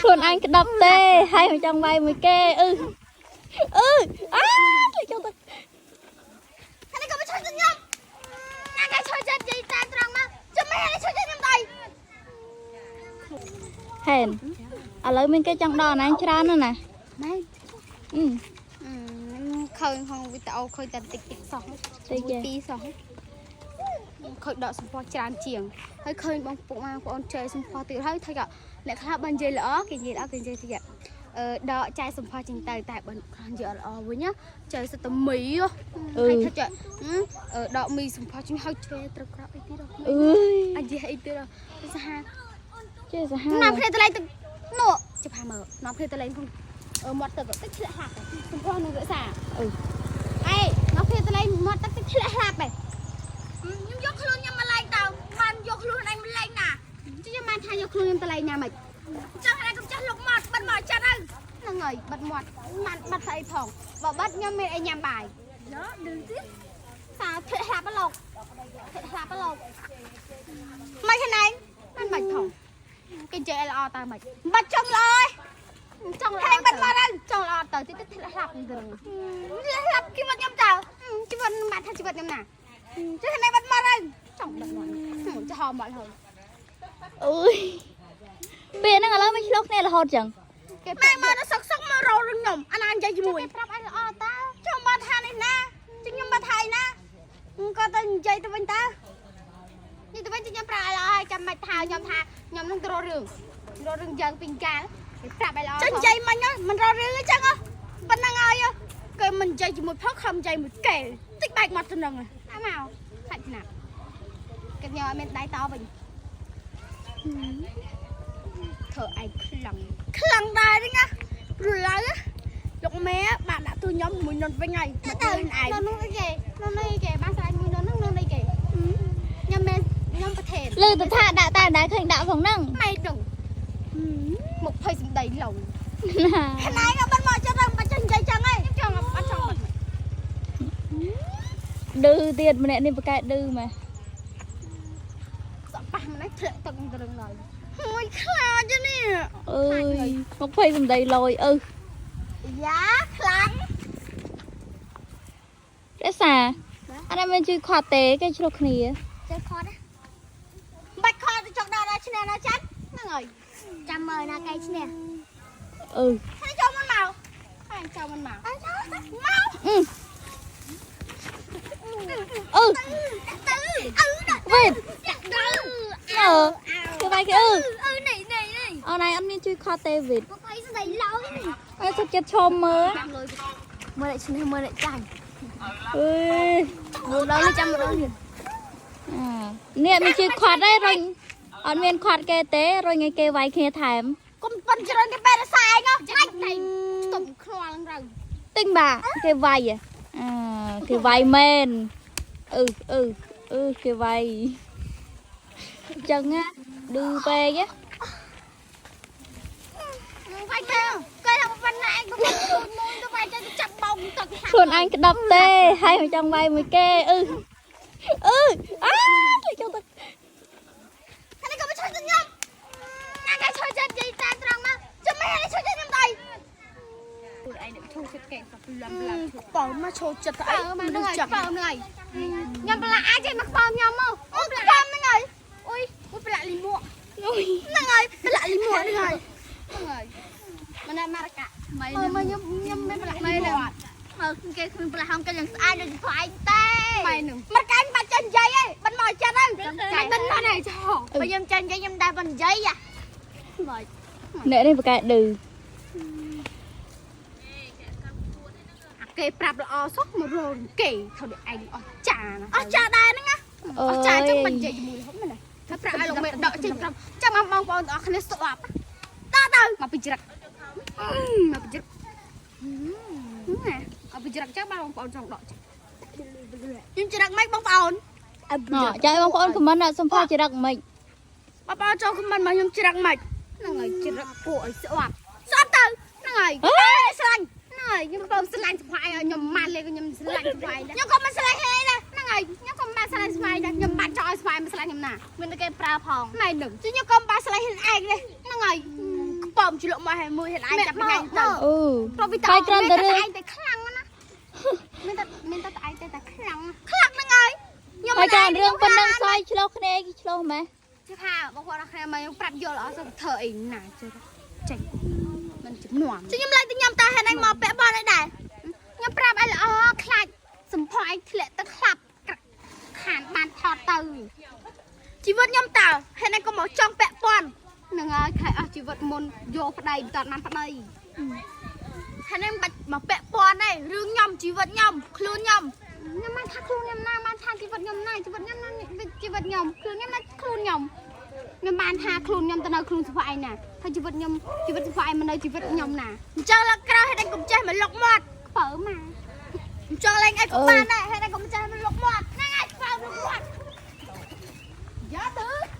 ខ្លួនឯងក្តាប់ទេហើយមិនចង់វាយមួយគេអឺអឺអាធ្លាក់ចូលទឹក ហើយនេះក៏មកជួយចិត្តខ្ញុំណាគេជួយចិត្តនិយាយតាមត្រង់មកចាំមិនឲ្យជួយចិត្តខ្ញុំដៃ ហែនឥឡូវមានគេចង់ដល់អនឯងច្រើនណាស់ណា ម៉ែ អឺ ឃើញក្នុងវីដេអូឃើញតែតិចតិចសោះ តិចទេ ពីរសោះឃើញដកសម្ផស្សច្រើនជាងហើយឃើញបងពុកម៉ែបងប្អូនចែកសម្ផស្សទៀតហើយថាក៏អ្នកខ្លះបើនិយាយល្អគេនិយាយល្អគេនិយាយថាអឺដកចែកសម្ផស្សចេញទៅតែបើខ្លះនិយាយអត់ល្អវិញណាចែកសិតតែមីហ៎ហើយថាចអឺដកមីសម្ផស្សចេញហើយចែកត្រូវក្រោបអីទៀតហ៎ អើយ អញនិយាយអីទៀតហ៎សាហាវ ចេះសាហាវ នាំគ្នាទៅលេងទឹកនោះចាប់ហាមើលនាំគ្នាទៅលេងក្នុងអឺមាត់ទឹកទឹកធ្លាក់ហាប់សម្ផស្សនឹងរក្សា អឺ អេនាំគ្នាទៅលេងមាត់ទឹកទឹកធ្លាក់ហាប់ឯងខ្ញុំយកខ្លួនខ្ញុំមកលេងតើបានយកខ្លួនឯងមកលេងណាចុះខ្ញុំបានថាយកខ្លួនខ្ញុំទៅលេងណាមិនចង់ឯងកុំចេះលុកមាត់បិទមកចិត្តទៅហ្នឹងហើយបិទមាត់បានបិទស្អីផងបើបិទខ្ញុំមានអីញ៉ាំបាយយោឌឺទៀតសាធ្លាក់ហាប់លោកធ្លាក់ហាប់លោកមិនខាងឯងបានមិនផង គេនិយាយឲ្យល្អតើមិនបាច់ចង់ល្អឯងចង់ល្អបាត់មកទៅចង់ល្អទៅតិចតិចធ្លាប់ទៅធ្លាប់ជីវិតខ្ញុំតើជីវិតមិនថាជីវិតខ្ញុំណាចេះណែបាត់មកទៅចង់បាត់មកចោលមកហើយ អើយពេលហ្នឹងឥឡូវមិនឆ្លុះគ្នារហូតចឹង គេម៉ែមកដល់សុកសុកមករោរឿងខ្ញុំអាណានិយាយជាមួយគេប្រាប់ឲ្យល្អតើចង់មកថានេះណាចង់ខ្ញុំមកថាឯណាក៏ទៅនិយាយទៅវិញតើនិយាយទៅវិញខ្ញុំប្រាប់ឲ្យល្អឲ្យចាំមិនថាខ្ញុំថាខ្ញុំនឹងទៅរករឿងរករឿងយ៉ាងពីកាលគេប្រាប់ឲ្យល្អ ចឹងនិយាយមិញមិនរករឿងអញ្ចឹងហ៎ប៉ុណ្ណឹងហើយគេមិននិយាយជាមួយផងខំនិយាយមួយគេតិចបែកមាត់ទៅនឹង ណាមកខាច់ណាប់គេញ៉ាំឲ្យមានដៃតវិញធ្វើឯងខ្លាំង ខ្លាំងដែរហ្នឹងណាព្រោះឡើយលោកម៉ែបានដាក់ទូខ្ញុំមួយនុនវិញហើយមក ទៅ ទូឯង នៅនោះអីគេនៅនេះអីគេបានស្រែកមួយនៅនោះនៅនេះគេខ្ញុំមានខ្ញុំប្រធេន លើទៅថាដាក់តែមិនដែលឃើញដាក់ផងហ្នឹង ម៉ែដឹងមុខភ័យសម្ដីឡង ណា ណែក៏មិនមកចិត្តទៅមិនចេះនិយាយចឹងឯង ខ្ញុំចង់អត់ចង់បាត់ ឌឺទៀតម្នាក់នេះប្រកែកឌឺម៉េះ សក់ប៉ះម្នេះធ្លាក់ទឹកត្រឹងឡើយ មួយខ្លាចនេះ អើយមកភ័យសំដីលយអឺ យ៉ាខ្លាំង រក្សាអានេះមិនជួយខាត់ទេគេឆ្លុះគ្នា ចេះខត់ណា បាច់ខកទៅចុកដល់ដល់ឈ្នះណាចាន់ ហ្នឹងហើយចាំមើលណាកែឈ្នះ អឺ ហើយចូលមិនមក ហើយចូលមិនមក មក អឺអឺ ទៅអឺដល់ វេត ដល់ អើគេវាយគេអឺ អឺនេះនេះនេះ អូនឯងអត់មានជួយខាត់ទេវេត មកភ័យសម្ដីឡង អើសុខចិត្តឈមមើល ចាំលុយមើលអ្នកឈ្នះមើលអ្នកចាញ់ អើយ មើលដល់នេះចាំម្ដងទៀត អានេះមានជួយខាត់ទេរុញអត់មានខាត់គេទេរុញឲ្យគេវាយគ្នាថែមក ុំប៉ិនច្រើនគេបែរសាឯងហ៎ ចាំតែខ្ទប់ខ្នាល់ហ្នឹងទៅ ទិញបាគេវាយអើគេវាយមែនអឺអឺអឺគេវាយអញ្ចឹងណាឌឺពេកណា វាយគេគេថាប៉ុណ្ណាឯងក៏មិនខ្លួនមួយទៅវាយទៅចាប់បោកទឹក ខ្លួនឯងក្តាប់ទេហើយមិនចង់វាយមួយគេអឺអឺអាធ្លាក់ចូលទឹក ហើយនេះក៏មកជួយចិត្តខ្ញុំណាគេជួយចិត្តនិយាយតាមត្រង់មកចាំមិនឲ្យជួយចិត្តខ្ញុំដៃខ្លួនឯងអ្នកឈូចិត្តគេសប្លំប្លំ ប៉ោមកចូលចិត្ត អើ អី មកហ្នឹងហើយ ចាប់ ប៉ោហ្នឹងហើយខ្ញុំប្រឡាក់អាចមកប៉ោខ្ញុំមក អូប៉ោហ្នឹងហើយ អុយអុយប្រឡាក់លីមួក ហ្នឹងហើយប្រឡាក់លីមួហ្នឹងហើយ ហ្នឹងហើយមិនណារកាមិនមើលខ្ញុំខ្ញុំមិនប្រឡាក់លីមួកមើលគេគ្មានប្រឡាក់ហងគេយ៉ាងស្អាតដូចផ្អែកទេមិនហ្នឹង មិនកាញ់បាច់ចេះនិយាយឯងបិទមកចិត្តទៅ ចាញ់មិនណាស់ចោ បើខ្ញុំចេះនិយាយខ្ញុំដែរមិននិយាយអា មិន អ្នកនេះប្រកែកឌឺ អាគេប្រាប់ល្អសោះមករងគេធ្វើដូចឯងអស់ចាណា អស់ចាដែរហ្នឹងណា អស់ចាចឹងមិននិយាយជាមួយរហូតមែនទេថាប្រាប់ឲ្យលោកមេដកចេញប្រាប់ចាំមកបងប្អូនទាំងអស់គ្នាស្អប់ តទៅ មកពីច្រឹកមកពីច្រឹកណាមកពីច្រឹកចឹងបងប្អូនចង់ដកចេញ ខ្ញុំច្រឹកមិនបងប្អូន ណ៎ចាឲ្យបងប្អូនខមមិនសំផស្សចរិកមិន បងប្អូនចូលខមមិនមកខ្ញុំច្រឹកមិន ហ្នឹងហើយច្រឹកពួកឲ្យស្អប់ ស្អប់ទៅ ហ្នឹងហើយ អេ ស្លាញ់ ហ្នឹងហើយខ្ញុំក៏ស្រឡាញ់ស្វាយឲ្យខ្ញុំម៉ាន់លេខ្ញុំស្រឡាញ់ស្វាយដែរ ខ្ញុំក៏មិនស្លាញ់ហើយដែរ ហ្នឹងហើយខ្ញុំក៏មិនស្រឡាញ់ស្វាយដែរខ្ញុំបាត់ចោលឲ្យស្វាយមិនស្រឡាញ់ខ្ញុំណា មានតែគេប្រើផង ម៉ែនឹង ខ្ញុំក៏មិនបានស្លាញ់ឯងដែរ ហ្នឹងហើយ ខ្ព បើមជ្លក់មកឲ្យមួយហេតុឯងចាប់ញ៉ាំទៅ អឺ ប្រូវីត ហើយគ្រាន់តែរឿង ឯងតែខ្លាំងណាមានតែមានតែឯងតែតែខ្លាំង ខ្លាំងហ្នឹងហើយខ្ញុំ ហើយការរឿងប៉ុណ្ណឹងសយឆ្លោះគ្នាគេឆ្លោះម៉េះ ជិះថាបងប្អូនអរគ្នាមកខ្ញុំប្រាប់យល់អត់សធ្វើអីណាចេះចេញមិនជំនាន់ ជិះខ្ញុំឡើងទៅញ៉ាំតាហេតុឯងមកពាក់ព័ន្ធអីដែរ ខ្ញុំប្រាប់ឲ្យល្អខ្លាចសំផស្សឯងធ្លាក់ទឹកខ្លាប់ខានបានថតទៅ ជីវិតខ្ញុំតើហេតុឯងក៏មកចង់ពាក់ព័ន្ធ នឹងហើយខ្លាចអស់ជីវិតមុនយកប្តីមិនតាន់បានប្តី ហេតុឯងបាច់មកពាក់ព័ន្ធទេរឿងខ្ញុំជីវិតខ្ញុំខ្លួនខ្ញុំ ខ្ញុំបានថាខ្លួនខ្ញុំណាបានថាជីវិតខ្ញុំណាជីវិតខ្ញុំណាជីវិតខ្ញុំខ្លួនខ្ញុំណាខ្លួនខ្ញុំខ្ញុំបានថាខ្លួនខ្ញុំទៅនៅខ្លួនសុភ័យណាថាជីវិតខ្ញុំជីវិតសុភ័យមិននៅជីវិតខ្ញុំណា អញ្ចឹងលើកក្រោយហេតុឯងកុំចេះមកលុកមាត់ ខ្ពើមក អញ្ចឹងលេងអីក៏បានដែរហេតុឯងកុំចេះមកលុកមាត់ហ្នឹងហើយខ្វើលុកមាត់ យ៉ាទៅ